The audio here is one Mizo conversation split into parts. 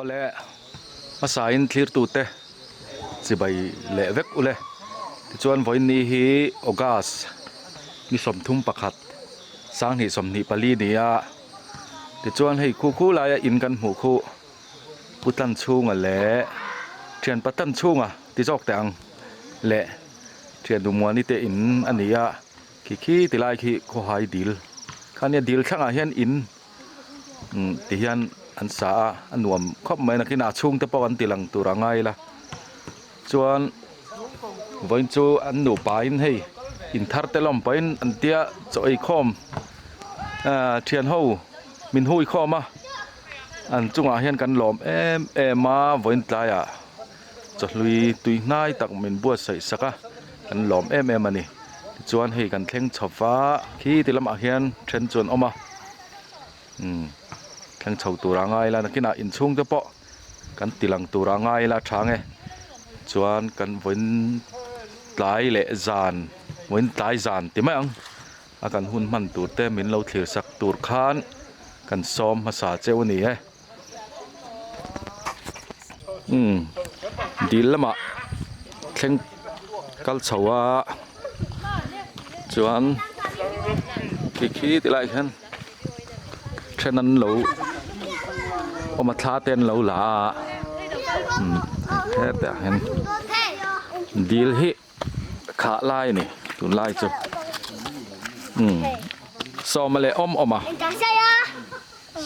Awle hmasain thlirtute chibai leh vek ule tichuan vawiin hi August ni 31 2024 ni a tichuan hei khu khu laia in kan hmuh khu Pu Tlanchhunga leh thianpa Tlanchhunga ti zawk teh ang leh thian Dumuani te in a ni a khi khi ti lai khi khawhai dil kha nia dil thlangah hian in umm ti hian an sa a a nuam khawp mai nakinah a chhungte pawh an ti lang tur a ngai la chuan vawiin chu an nupa in hei in thar te lawm pahin an tia chaw ei khawm ahh thian ho min hui khawm a an chungah hian kan lawm em em a vawiin tlaiah chawhlui tui hnai tak min buatsaih sak a kan lawm em em a ni tichuan hei kan thleng chho va khi ti lamah hian then chu an awm a umm thleng chho tur a ngai la nakinah inchhung te pawh kan ti lang tur a ngai la tha nge chuan kan vawiin tlai leh zan vawiin tlai zan ti mai ang a kan hun hman tur te min lo thlir sak tur khan kan sawm hmasa cheu a ni e umm dil lamah thleng kal chho a chuan khi khi ti lai hian then an lo awm a thla te an lo la a umm hetah hian dil hi Khah lai a ni tunlai chu umm sawma leh awm awm a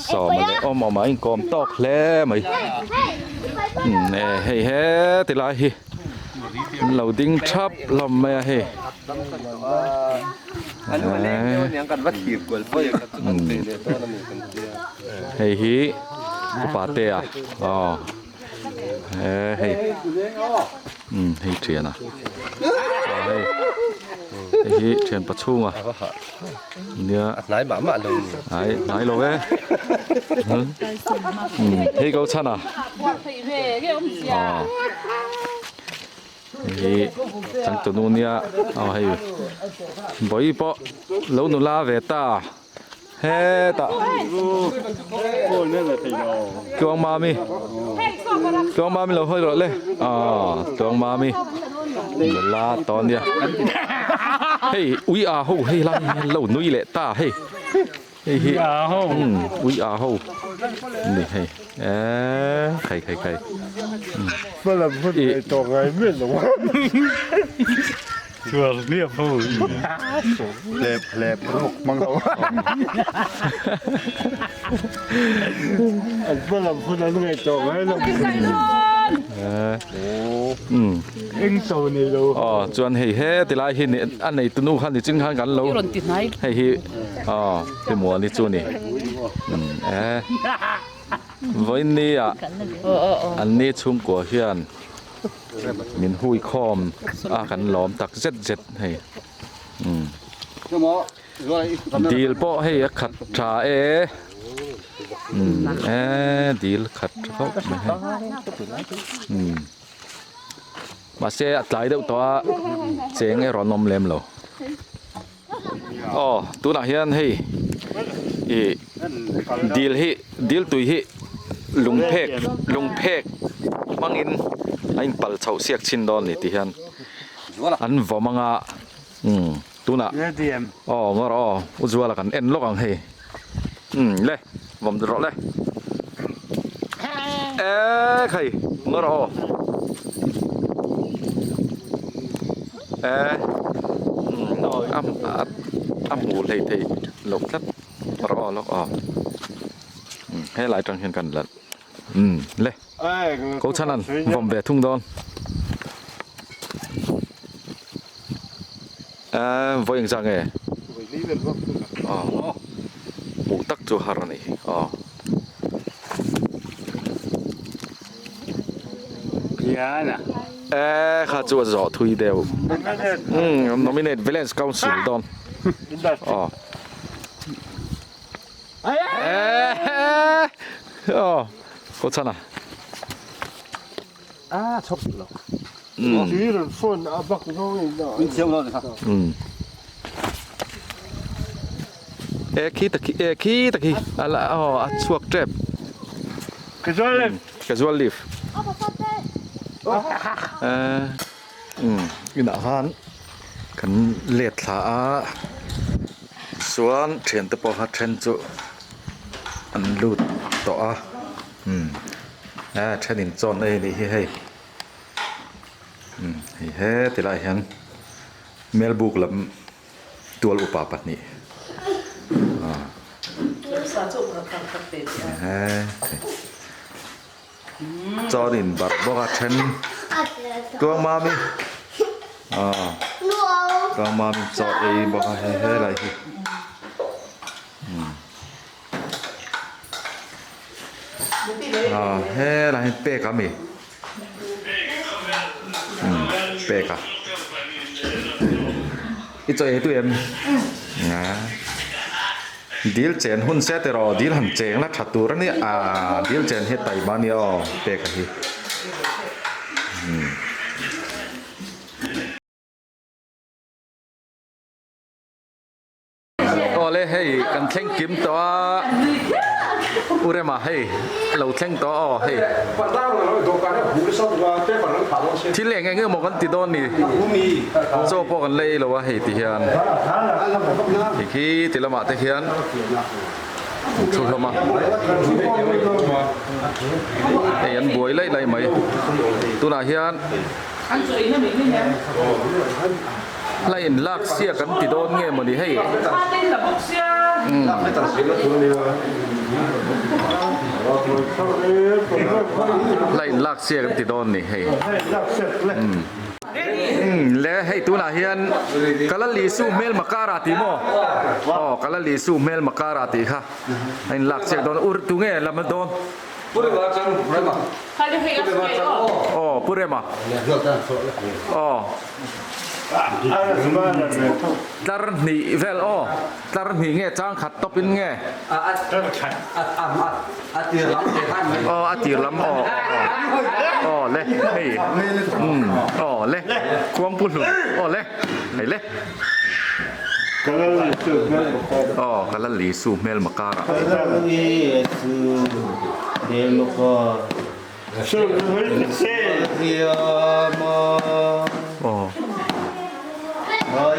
sawma leh awm awm a inkawm tawk hle mai umm e hei he ti lai hi an lo ding thap hlawm mai a hei hei hi upa te a aw. He hei umm hei thian a hei hei hi thian pachhunga nia a hnai mah mah lo ni ai hnai lo e umm hei ko chhan a aw hei hi changtunu nia aw hei vawi pawh lo nula ve ta. Hetah Tluang Mami Tluang Mami lo hawi rawh le aw Tluang Mami nula tawh ania hei ui a ho hei lai hian lo nui leh ta hei hei hi umm ui a ho ni hei eee khai khai khai ih. Chuar hmiah fo. Hlep hlep ruk mang ho. An hma lam hun an ngaihtuah ngai lo. Eng to nei lo. Aw chuan hei he tilai hi a nei tunu khan ni chin khan kan lo hei hi aw ti muani chu ni e vawiin ni ah an ni chhungkua hian Min hui khawm a kan lawm tak zet zet hei umm dil pawh hei a khat tha e umm e dil khat tha khawp mai hei umm mahse a tlai deuh tawh a cheng erawh an awm lem lo aw tunah hian hei ih dil hi dil tui hi lungphek lungphek hmangin a inpal chhoh siak chhin dawn a ni tih hian an vawm anga umm tunah aw ngaw rawh aw u Zuala kan en lawk ang hei umm le vawm rawh le eek hei ngaw rawh aw. A hmuh hlei theih loh tlat rawh aw lawk aw helai atang hian kan la umm le ko chhan an vawm ve thung dawn eee vawi engzah nge aw hmuh tak chu har a ni aw. E kha chu a zawh thui deuh. Umm nominate village council dawn. Aw. Aw ko chhan a. A chhawk lo. Umm. E khi ta khi e khi ta khi a la aw a chhuak tep. Casual leave. Casual leave. Umm inah khan kan let thla a chuan thiante pawh kha then chu an lut tawh a umm a thenin chawn ei a nih hi hei umm hei heti lai hian Melbuk lam tual upa pahnih Chawn in barh bawk a then Tluang mami Tluang mami chaw ei bawk a hei helai hi helai hi pek a mi. Pek a i chawi he tu em dil chen hun se teh rawh dil han cheng la tha tur a nia ah dil chen hi taima a nia aw pek a hi. Awle hei kan thleng kim tawh a U Rema hei a lo thleng tawh a aw hei thil eng eng emaw kan ti dawn ni chaw pawh kan la ei lo a hei ti hian hei khi ti lamah te hian an thu hlawm a hei an buai laih laih mai tunah hian. Hla in lak sia kan ti dawn nge mawni hei. Hla in lak sia kan ti dawn ni hei. Le hei tunah hian Kala Lisu hmel makara tih maw? Aw Kala Lisu hmel makara tih kha a in lak chiak dawn. Ur tunge lam dawn? Aw Pu Rema. Aw. Tlar hnih vel aw. Tlar hnih nge chang khat tawp in nge? Aw a tir lam aw aw le hei umm aw le khuangpu hlun aw le hei le. Aw ka lal Isu hmel makar ah. Aw. Aw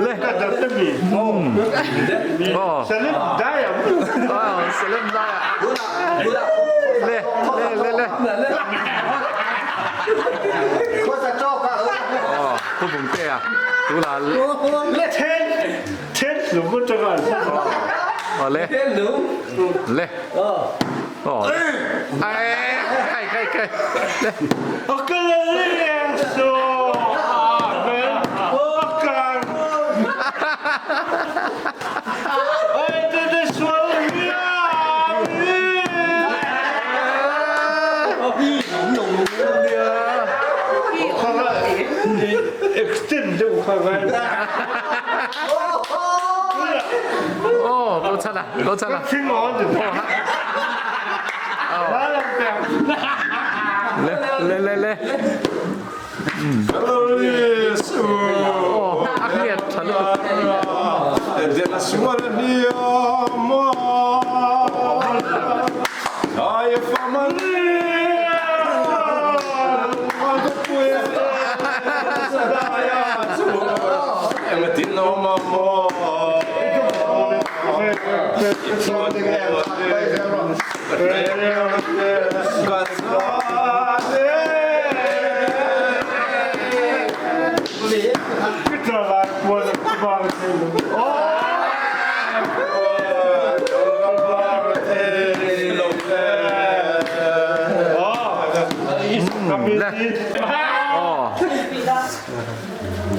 le. Aw. Aw Salim Daya. Le le le le. Aw Pu Bungtea tuna Aw le le Aw ai kai kai kai le. Aw ko chan a ko chan a Le le le le Aw a hriat tha lutuk. Le aw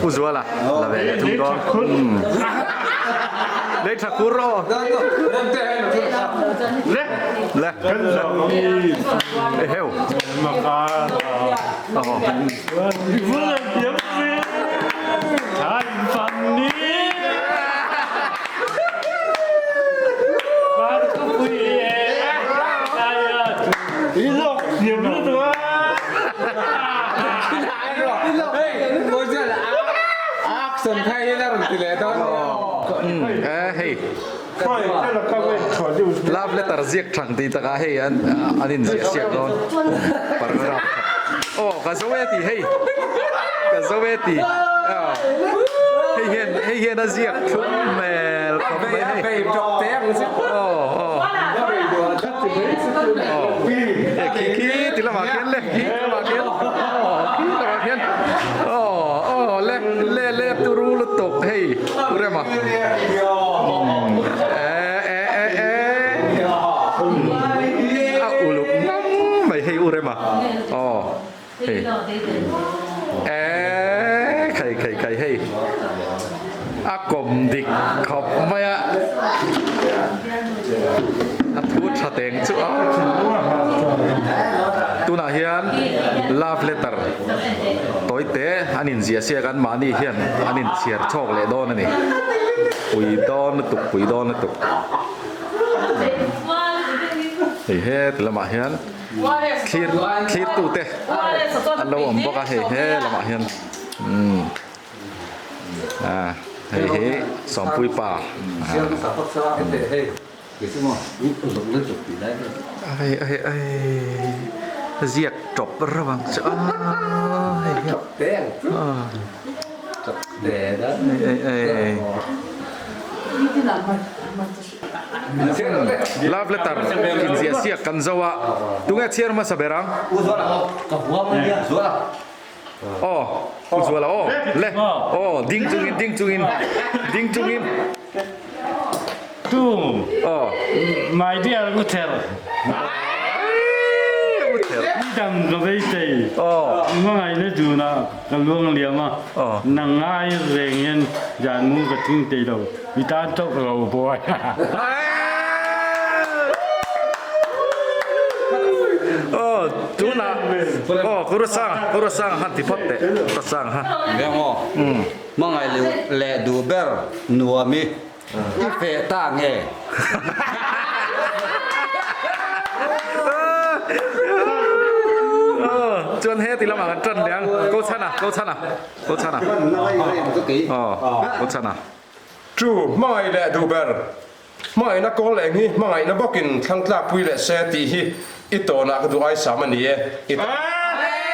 Pu Zuala la ve leh thung dawn Lei tha kur aw Le le Eheu Aw E hei love letter ziak thang tih takah hei an an inziah siak dawn paragraph khat aw ka zo e tih hei ka zo e tih hei hian hei hian a ziak thlum hmel khawp mai hei aw aw aw khi khi ti lamah khian le khi lamah khian aw khi lamah khian aw aw le le le turu lutuk hei u rema e e e e a uluk ngang mai hei u rema aw hei e khai khai khai hei a kawm dik khawp mai a a thu tha teng chu a tunah hian love letter tawi te an inziah siak an mahni hian an inchhiar chhawk leh dawn a ni pui dawn lutuk pui dawn lutuk hei heti lamah hian thlir thlir tute an lo awm bawk a hei he lamah hian umm ah hei hi sawmpui pa ai ai ai ziak tawp reuh ang chu a hei hian ai ai ai. Love letter inziah siak kan zo a, tunge chhiar hmasa ber ang? Aw, U Zuala aw, le, aw, ding chungin, ding chungin, ding chungin. Tu, aw, my dear U Ther. U Ther. Dam ka beisei. Aw. Hmangaihna duna ka luang liam a, nang ngai reng hian zan mu ka thing thei lo. I tan tawk lo buai. Aw tunah aw Kurasang Kurasang han ti phawt teh Kurasang ha. Nge maw hmangaih leh duh ber nuam i i feh ta nge. Aw chuan heti lamah kan tan leh ang ko chhan a ko chhan a ko chhan a aw ko chhan a. Chu hmangaih leh duh ber, hmangaihna kawl eng hi hmangaihna bawkin thlangtlakpui leh se tih hi i tawnah ka duh aisam a ni e. I tan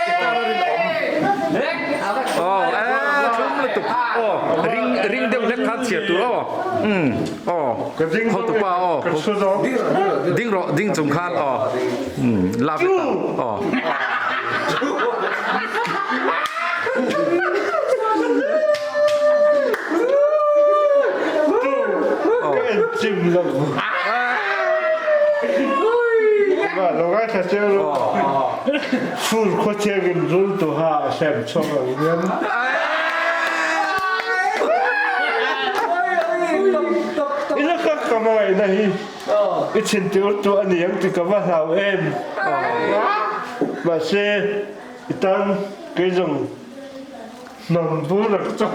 i tan a rinawm. Aw eh thlum lutuk aw ring ring deuh hlek khan chhiar tur aw umm aw hotupa aw ding rawh ding chung khan aw umm love letter aw. I thintir tu a ni ang ti ka va hlau em. Mahse i tan kei zawng hnam bur a ka chak.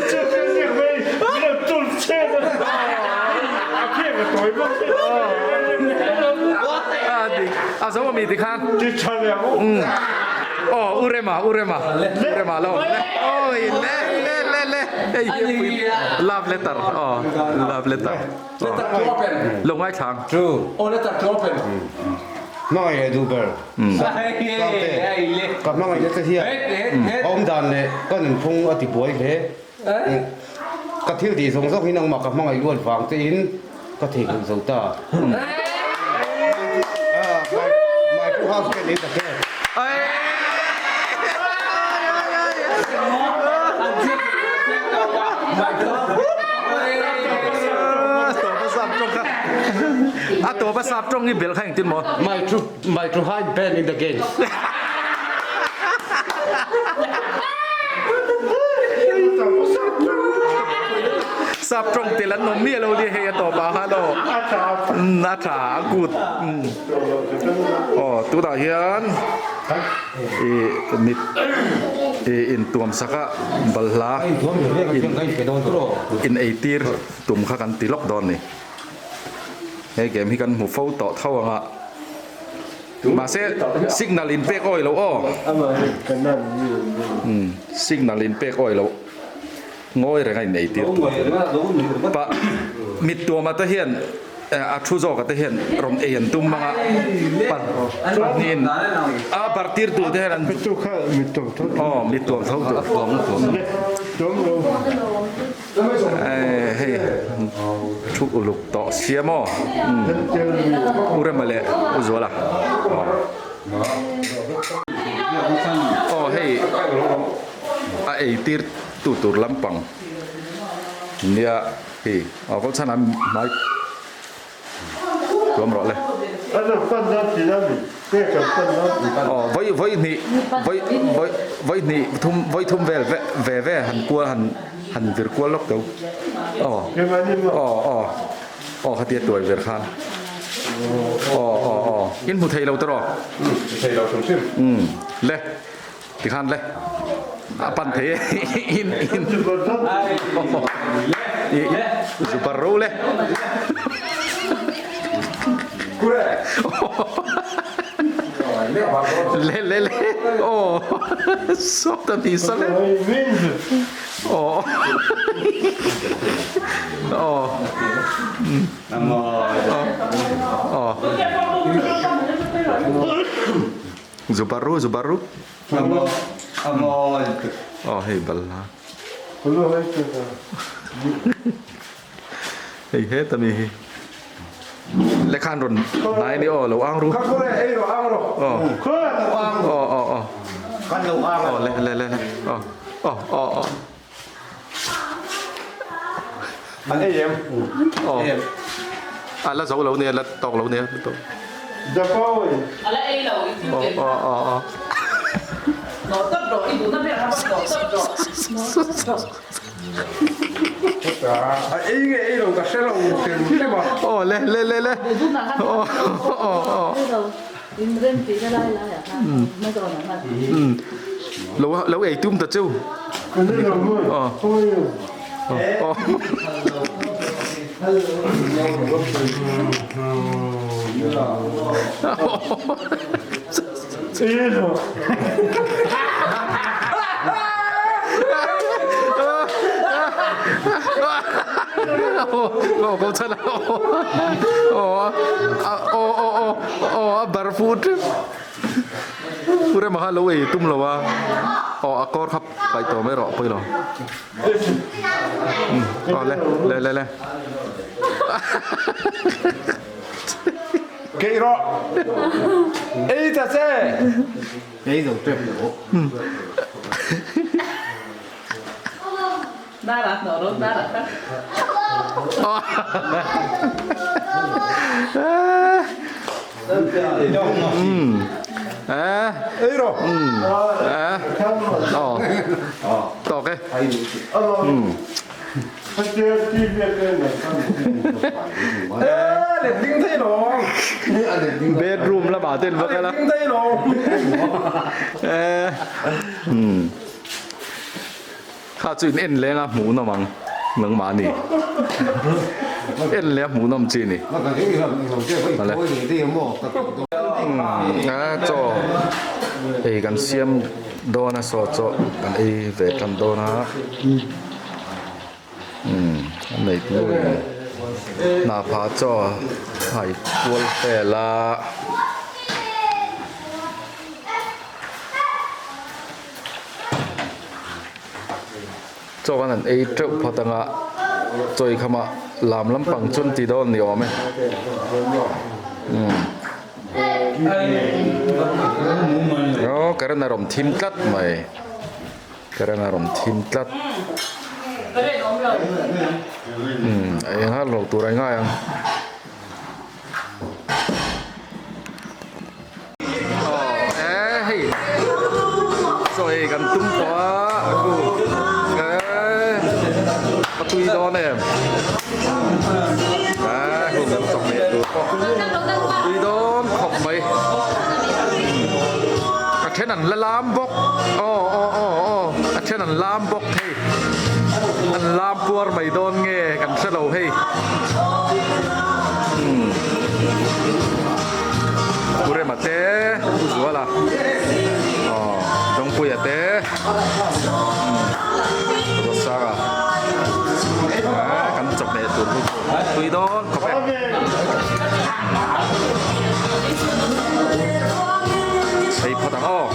Chu ka ziak mai min lo tul chhet a. A phiak a tawi bawk si. A zo ami tikhan. Ti tha leh ang. Aw u Rema u Rema u Rema lo awm le oi le le le le hei hi a pui love letter aw love letter lo ngaithla ang True aw letter to open hmangaih leh duh ber Sangte ka hmangaih na che hian a awm dan leh ka nunphung a ti buai hle ka thil tih zawng zawng hi nangmah ka hmangaih luat vang che in ka theihnghilh zo ta. My two house can eat again. A tawpa sap tawng hi bel kha engtin maw? My true my true high band in the game. Sap tawng tel an awm miah lo nia hei a tawp ah khan aw a tha a kut aw tunah hian ih mit ih intuam sak a balhla in eitir tum kha kan ti lawk dawn a ni he game hi kan hmu fo tawh tho ang a. Mahse signal in pek awi lo aw. Signal in pek awi lo. Ngawi reng a in ei tir tur. Pa mittuama te hian a thu zawka te hian rawn ei an tum anga pahnihin a bar tir tur te hian an aw mittuam tho tur. Hei thu uluk tawh sia maw U Rema leh U Zuala aw hei a ei tir tu tur lampang nia hei aw kawlh chhan ah hmai Tuam rawh le. Aw vawi vawi hnih vawi vawi vawi hnih thum vawi thum vel ve ve ve han kual han han vir kual lawk tho. Aw aw aw aw khatia tuai ver khan aw aw aw in hmu thei lo tawh rawh. Thei lo hrim hrim. Umm le. Tikhan le a pan thei e in in zu bar ro le le le le aw sawt a ni sa le aw aw aw Zu bar ru zu bar ru. Aw hei bal la. Hei heta mi hi. Lekhan rawn hnai a ni aw lo ang ru. Aw aw aw aw. Aw le le le le aw aw aw aw. An ei em? Aw. A la zo lo nia, la tawk lo nia. A la ei lo i thil ken kha. Aw aw aw. Nawh tawp rawh, i duhna ber kha nawh tawp rawh. A ei nge ei lo ka hre lo hrim hrim a. Aw le le le le. Aw aw aw. Lo lo ei tum ta cheu. Aw. Aw. Aw a bar fu tep Pu Rema kha lo ei tum lo a aw a kawr kha paih tawh mai rawh pawilo aw le le le le Keih rawh ei ta che. Ei zo tep lo. Tawk e. Bedroom lamah te an va kal a. Kha chu in en leng a hmuh nawm ang nangmah ni. En leh a hmuh nawm chi ni. Awle. A chaw ei kan siam dawn a saw chaw kan ei ve tan dawn a. Umm a nei tu in hnahphah chaw a i kual vel a. Chaw kan han ei teuh phawt anga chawi khamah lam lampang chuan ti dawn ni awm e umm aw current a rawn thim tlat mai current a rawn thim tlat umm eng nghal lo tur a ngai ang. Hei chaw ei kan tum tawh a a tui dawn em a hun kan chawhmeh tur pawh tui dawn khawp mai a then an la lam bawk aw aw aw aw a then an lam bawk hei an lam puar mai dawn nge kan hre lo hei. Pu Rema te. Rosanga kan chawhmeh tur hi tui dawn khawp e. Ei phawt ang aw.